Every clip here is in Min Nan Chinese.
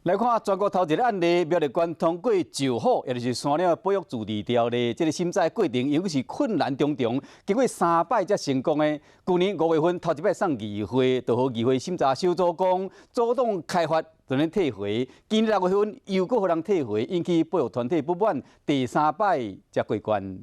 來看全國頭一个案例，苗栗縣通過石虎，也就是山鳥保育自治條例，這个審查過程猶閣是困難重重，經過三擺才成功的。舊年五月份頭一擺送議會，就予議會審查小組講阻擋開發，就咧退回。今年六月份又閣予人退回，引起保育團體不滿，第三擺才過關。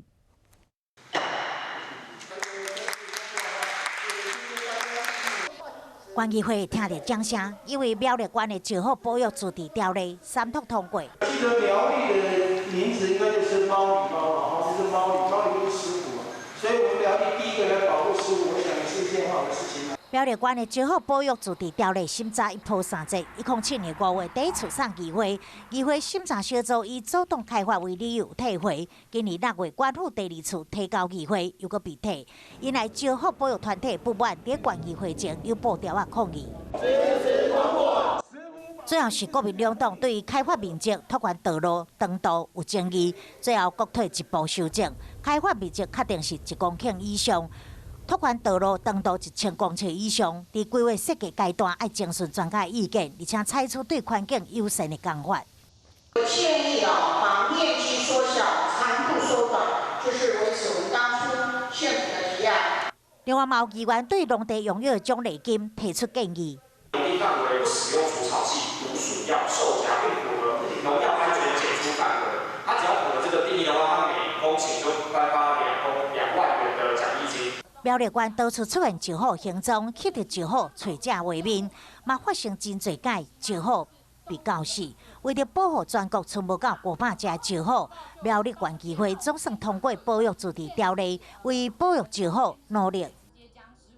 縣議會聽著掌聲，因為苗栗縣的石虎保育自治條例三讀通過。記得苗栗的名字應該就是貓里貓嘛，就是貓里，貓里就是石虎，所以我們苗栗第一個來保護石虎，我想也是一件好的事情。苗栗縣的石虎保育自治條例審查一波三折，107年5月第一次送議會，議會審查小組以阻擋開發為理由退回。今年6月，縣府第二次提交議會，猶閣被退，引來石虎保育團體不滿，佇縣議會前有布條仔抗議。主要是國民兩黨對於開發面積、拓寬道路長度有爭議，最後閣退一步修正，開發面積確定是1公頃以上。拓寬道路長度1000公尺以上，佇規劃設計階段愛徵詢專家意見，而且採取對環境友善的工法。我建議啊，把面積縮小，長度縮短，就是維持我們當初縣府的提案。另外，嘛有議員對農地用藥獎勵金提出建議。農地範圍不使用除草劑、毒鼠藥、獸夾，並符合農藥安全檢出範圍。它只要符合這個定義的話，它每公頃就頒發2萬元的獎勵金。苗栗縣到處出現石虎行蹤，翕著石虎揣食畫面，嘛發生真濟擺石虎被絞死。為著保護全國賰無夠500隻石虎，苗栗縣議會總算通過保育自治條例，為保育石虎努力